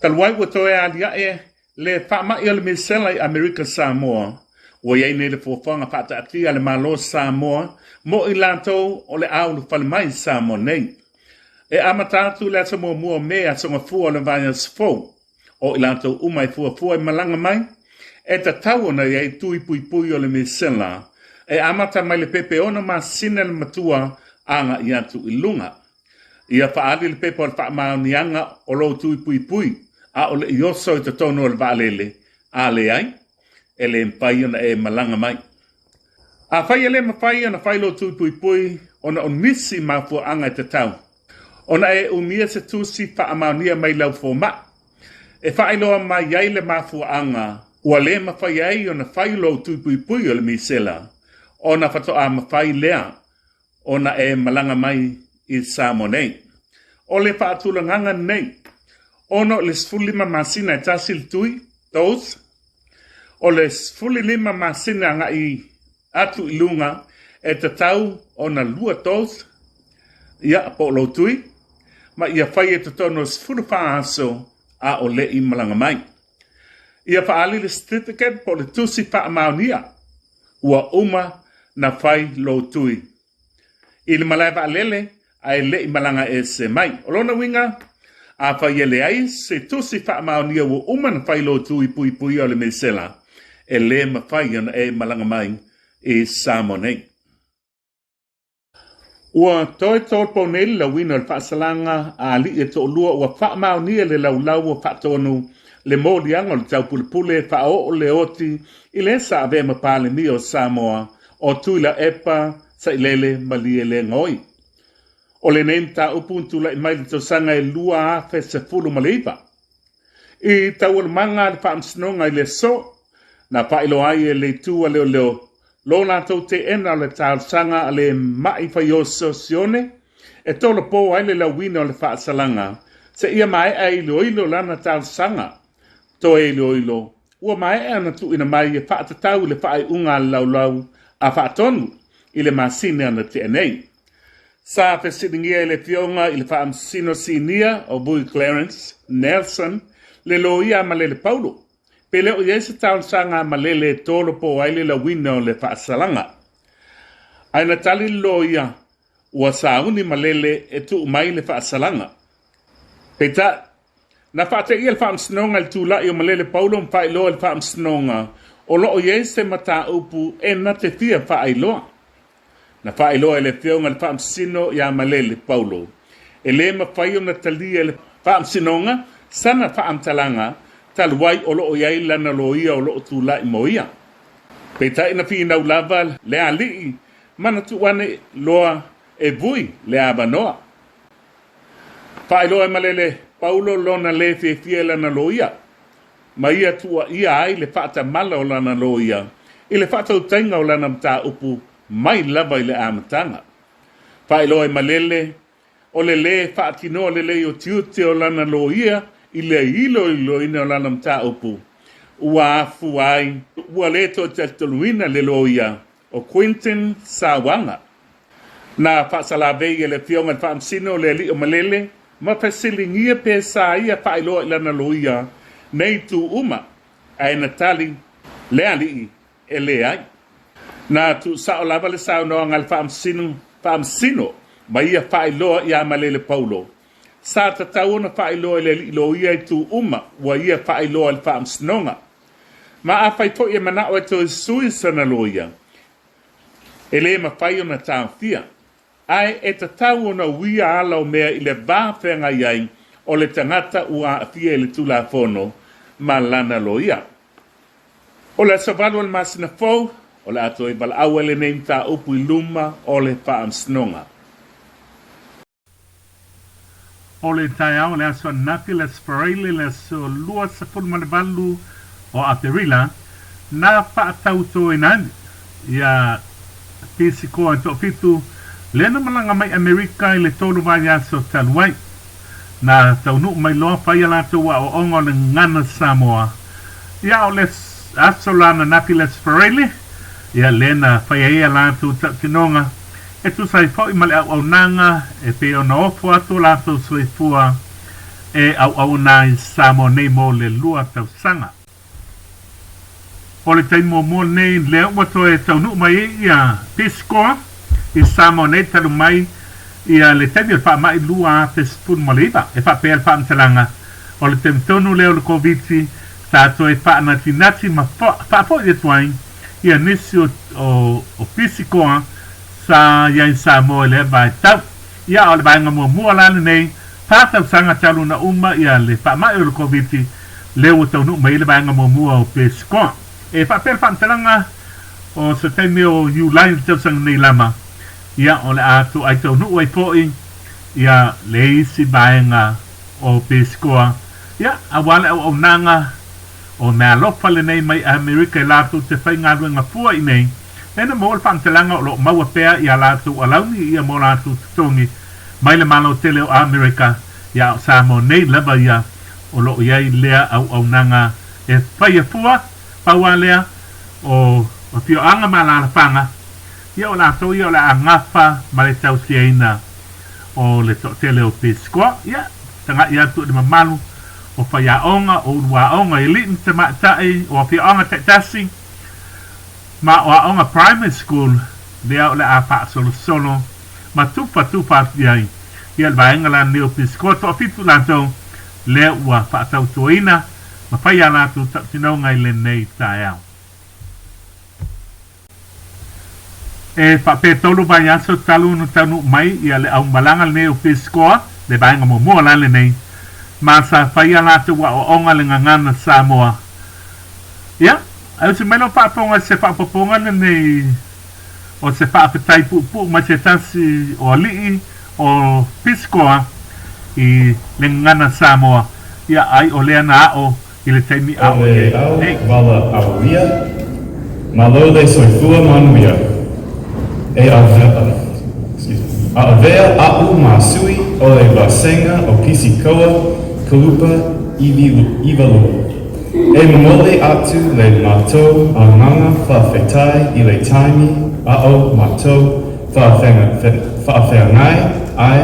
Talu ai ua toe aliae le faamai o le misela i Amerika Samoa, ua i ai nei le fuafuaga faataatia a le Malo o Samoa mo i latou o le a ulufale mai i Samoa nei. E amata atu i le aso muamua o Me, aso Gafua o le vaiaso fou. O i latou uma e fuafua e malaga mai, e tatau ona i ai tui puipui o le misela e amata mai le pepe ono masina le matua agai atu i luga. Ia faaali le pepa o le faamaoniaga o lou tui puipui a o le i oso i totonu o le vaalele, a leai, e le mafai ona e malaga mai. Afai e le mafai ona fai lou tui puipui ona o nisi mafuaaga e tatau ona e umia se tusi faamaonia mai lau fomai e faailoa mai ai le mafuaaga ua le mafai ai ona fai lou tui puipui o le misela, ona faatoa mafai lea ona e malaga mai i Samoa nei. O le faatulagaga nei, ona o le 15 masina e tasi le tui, dose, o le 15 masina agai atu i luga e tatau ona lua dose, ia, po o lou tui, ma ia fai e totonu o le 14 aso a o le i malaga mai. Ia faaali le certificate po o le tusi faamaonia ua uma na fai lou tui i le malae vaalele ae le i malaga ese mai. O lona uiga, afai e leai se tusi faamaonia ua uma na fai lou tui puipuia o le misela, e le mafai ona e malaga mai i Samoa nei. Ua toe tolopo nei le lauina o le faasalaga a alii e toalua ua faamaonia le laulau ua faatonu le moliaga o le taupulepule e faaoo le oti i le sa avea ma Palemia o Samoa o Tuilaepa Sailele Malielegaoi. O lenei mataupu na tulai mai i le tausaga e 2019. I taualumaga a le Faamasinoga i le aso, na faailoa ai e le Itu a Leoleo lo latou teena o le talosaga a le ma'i faioso Sione e tolopo ai le lauina o le faasalaga seia maea iloilo lana talosaga. Toe iloilo, ua maea ona tuuina mai e faatatau i le faaiuga a le Laulau a Faatonu i le masina na tea nei. Sa fesiligia e le Afioga i le Faamasino Sinia o Vui Clarence Nelson le loia a Malele Paulo, pe le o i ai se talosaga a Malele e tolopo ai le lauina o le faasalaga. Ae na tali le loia, ua sauni Malele e tuu mai le faasalaga. Peitai, na faateia le Faamasinoga i le tulai o Malele Paulo ma faailoa i le Faamasinoga o lo o i ai se mataupu e na te fia faailoa. Na faailoa e le Afioga i le Faamasino ia Malele Paulo, e le mafai ona talia e le Faamasinoga sana faamatalaga talu ai o lo o i ai lana loia o lo o tulai mo ia. Peitai na finau lava le alii ma na tuu ane loa e vui le avanoa. Faailoa e Malele Paulo lona le fiafia i lana loia, ma ia tuuaia ai le faatamala o lana loia i le faatautaiga o lana mataupu mai lava i le amataga. Faailoa e Malele, o le lē faatinoa lelei o tiute o lana loia i le iloiloina o lana mataupu, ua afua ai ua le toe talitonuina le loia o Quinton Sauaga. Na faasalavei e le Afioga i le Faamasino le alii o Malele ma fesiligia pe sa ia faailoa i lana loia nei itu uma, ae na tali le alii e leai. Na tuusao lava le saunoaga a le Faamasino, Faamasino ma ia faailoa iā Malele Paulo. Sa tatau ona faailoa i le alii loia itu uma ua ia faailoa i le Faamasinoga. Ma afai foi e manao e toe sui sana loia, e le mafai ona taofia, ae e tatau ona uia ala o mea i le va feagai ai o le tagata ua aafia i le Tulafono ma lana loia. O le aso valu o le masina fou, o le a toe valaau ai lenei mataupu i luma o le Faamasinoga. O le taeao o le aso ananafi, le aso Faraile, le aso 28 o Aperila, na faatautoina ai ia Pisikoa e toafitu lea na malaga mai Amerika i le tolu vaiaso talu ai. Na taunuu mai loa fai a latou aoaoga o le gagana Samoa. Ia o le aso la ananafi le aso Faraile, ia lea na fai ai a latou tautinoga E tusa ai foi ma le auaunaga e pei ona ofo atu o latou soifua e auauna ai i Samoa nei mo le 2 tausaga. O le taimi muamua lenei lea ua toe taunuu mai ai ia Peace Corps i Samoa nei talu mai ia le taimi o le faamai 2019. E faapea le faamatalaga, o le taimi tonu lea o le Koviti sa toe faanatinati ma faafoi atu ai ia nisi o Peace Corps sa i ai i Samoa i lea vaitau. Ia, a o le vaega muamua la lenei, fa tausaga talu ona uma ia le faamai o le Koviti, lea ua taunuu mai ai le vaega muamua o Pescoa. E faapea le faamatalaga o se taimi o Iulai i le tausaga nei lava, ia, o le a toai taunuu ai foi ia le isi vaega o Pescoa, ia, aua le auaunaga o meaalofa lenei mai Amerika i latou te faigaluega fua i nei, e na maua le faamatalaga o lo o maua pea i a latou alauni ia mo latou totogi mai le Malo tele o Amerika, ia a o Samoa nei lava ia o lo o i ai lea auaunaga e faia fua, pau a lea o afioaga ma alaalafaga, ia o latou ia o le a gafa ma le tausiaina o le toatele o Pescoa, ia taga'i atu i le mamalu o faiaoga, o uluaoga i alii ma tamaitai, o afioaga taitasi, ma o aoga primary school lea o le a faasolosolo ma tufatufa atu i ai ia le vaega la nei o Pescoa, toafitu latou lea ua faatautoina ma fai a latou tautinoga i lenei taeao. E faapetolu vaiaso talu ona taunuu mai ia le aumalaga lenei o Pescoa, le vaega muamua la lenei, ma sa fai a latou aoaoga le gagana Samoa. Ia, ae usi mai lau faafofoga i se faaopoopoga lenei o se faafetai puupuu mai se tasi o alii o Piscoa i le gagana Samoa, ia, ai o lea na aʻo i le taimi O aʻo i le ai au nei. vala aulia, malo le soifua manuia. E avea aʻu ma sui o le vasega o Pisikoa Kulupa 92. E momoli atu le matou agaga faafetai i le taimi aʻo matou faafeagai ai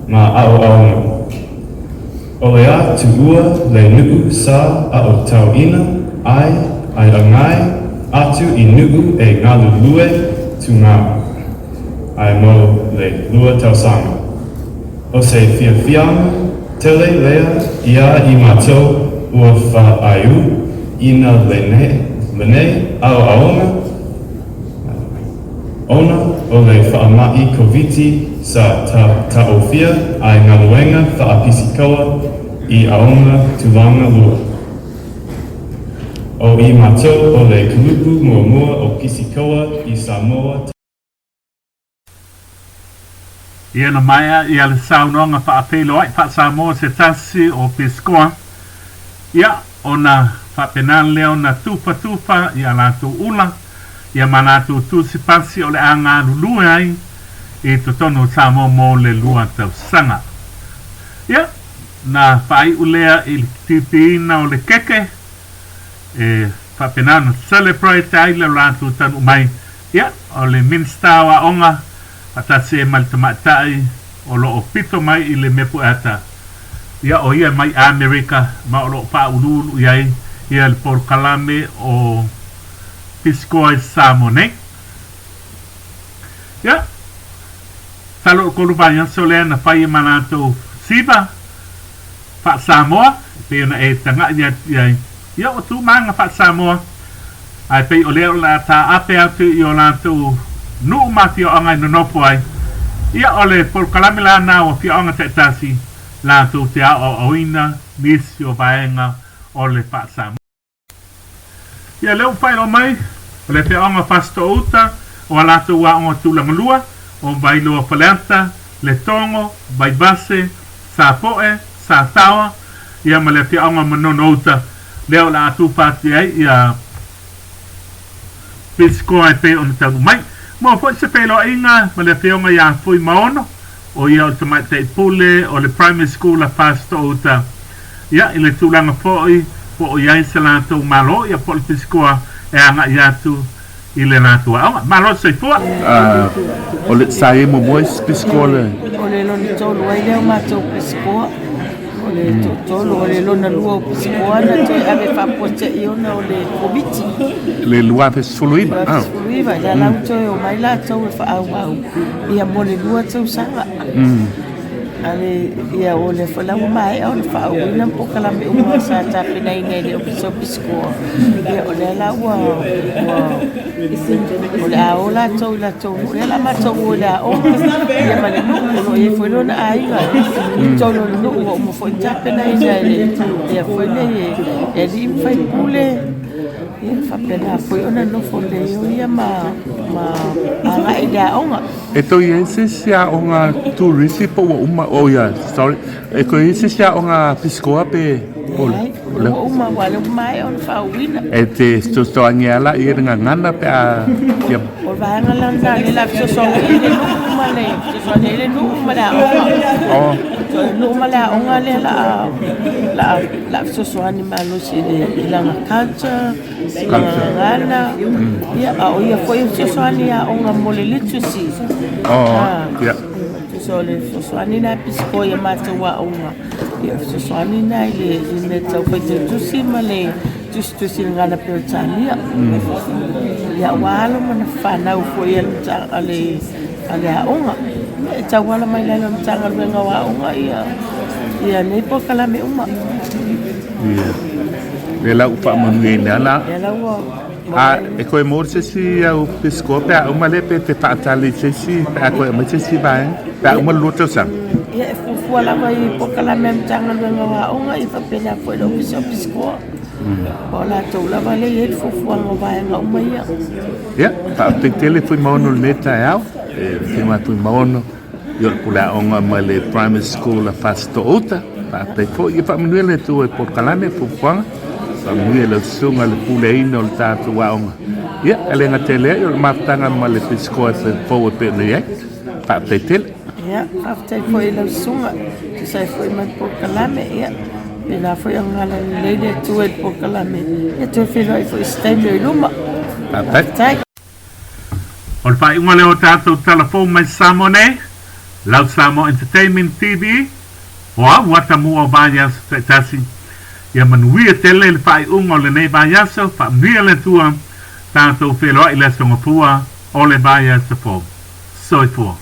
ma aoaoga. O le a tuua le nuu sa aotauina ai ai agai atu i nuu e galulue tumau ai mo le lua tausaga. O se fiafiaga tele lea ia i matou ua faaiu ina lenei aoaoga Ona o le faamai Koviti sa taofia ai galuega faapisikoa i aoga tulaga lua. O i matou o le kulupu muamua o Pisikoa i Samoa. Ia na maea ia le saunoaga faafeiloai faa-Samoa se tasi o Pescoa, ia ona faapena lea ona tufatufa i a latou ula, ia ma latou tusi pasi o le a galulue ai i totonu o Samoa mo le 2 tausaga. Ia, na faaiu lea i le pipiina o le keke, e faapena ona celebrate ai le latou taunuu mai. Ia, o le Minisita o Aoga faatasi ai ma le tamaitai o lo o pito mai i le mea pueata, ia o ia mai Amerika ma o lo o faauluulu i ai ia le polokalame o Pisikoa i Samoa nei. Ia, masalo o le 3 vaiaso lea na fai e ma latou siva faa-Samoa e pei ona e taga'i atu i ai. Ia ua tūmāga faa-Samoa, ae pei o lea o le a tāape atu i o latou nuu ma afioaga e nonofo ai. Ia o le polokalame la na o afioaga taitasi latou te aoaoina nisi o vaega o le faa-Samoa. Ia lea ua faailoa mai, o le afioaga o Fasitoouta, o a latou aoga tulaga lua, o Vailoa Faleata, Letogo, Vaivase, Sapoe, Sataoa, ia ma le afioaga o Manono-uta, lea o le a tufa atu i ai ia Pisikoa e pei ona taunuu mai. Maua foi se feiloaiga ma le afioga ia Fuimaono, o ia o le tamaitai pule o le Primary School a Fasitoouta. Ia, i le tulaga foi po o i ai se latou malo, ia po o le Pisikoa e agai atu i le latou aoga. Malo le soifua! O le sa i ai muamua isi pisikoa le. O le lona tolu ai lea o matou pisikoa. O le toatolu, o le lona lua o Pisikoa na toe ave faapuate'i ona o le Koviti. Le 2019. 2019, lea la ua toe omai latou e faaauau ia mo le 2 tausaga. A le, ia o lea foi la ua maea ona faaauauina polokalame uma sa tapenaina e le Ofisa o Pisikoa, ia o lea la ua, ua, o le a o latou i latou nuu, lea la matou o i le aoga ia ma le nuu, o lo o i ai foi lona aiga i totonu o le nuu ua uma foi ona tapenaina e le ia foi nei e alii ma faipule, ia faapena foi ona nofo lelei o ia ma ma agai i le aoga. E toe i ai se isi aoga turisi po ua uma, oh yeah, sorry, e toe i ai se isi aoga pisikoa pe o le. Leai, ua uma, aua o lea ua maea ona faauuina. E te fesoasoani lava la i ai le gagana pe a fia. O le vaega la lena lea o le a fesoasoani ai le nuu ma le, fesoasoani ai le nuu ma le aoga. Oh. O le nuu ma le aoga lea o le a, o le a, o le a fesoasoani malosi i lana culture. Gagana, ia, a o ia foi e fesoasoani i aoga mo le literacy. Oh, ia. Tusa o le fesoasoani lena pisikoa i a matou aoga, ia o le fesoasoani lena i le, i mea tau faitautusi ma le tusitusi i le gagana Peretania. Ia aua alo ma fanau foi a le, a le aoga. Ia e tauala mai lalo i le Matagaluega o Aoga ia, ia nei polokalame uma. Ia. Lea la ua faamanuiaina la. Lea la ua A e toe maua se isi au pisikoa pe a uma lea pe te faatali i se isi pe a toe aumai se isi vaega pe a uma le 2 tausaga. Ia e fuafua lava i polokalame a le Matagaluega o Aoga ia faapena foi le Ofisa o Pisikoa. O latou lava lea e i ai le fuafuaga o vaega uma ia. Ia, faafetai tele Fuimaono i lenei taeao. E afio mai Fuimaono i o le pule aoga mai le Primary School a Fasitoo-uta. Faafetai foi. Ia faamanuia le Atua i polokalame, fuafuaga. Faamanuia i lau susuga i le puleaina o le tatou aoga. Ia, e le gata i lea, o le mafutaga ma le pisikoa e fou e pei ona i ai. Faafetai tele. Ia, faafetai foi i lau susuga, e tusa ai foi ma le polokalame. Ia, pēlā foi ona agalelei le Atua i le polokalame, ia toe feiloai foi i se taimi o i luma. Faafetai. O le faaiuga lea o tatou tala fou mai Samoa nei, lau Samoa Entertainment TV, o au atamua o vaiaso taitasi. Ia manuia tele le faaiuga o lenei vaiaso, faamanuia le Atua, tatou feiloai i le Aso Gafua o le vaiaso fou. Soifua.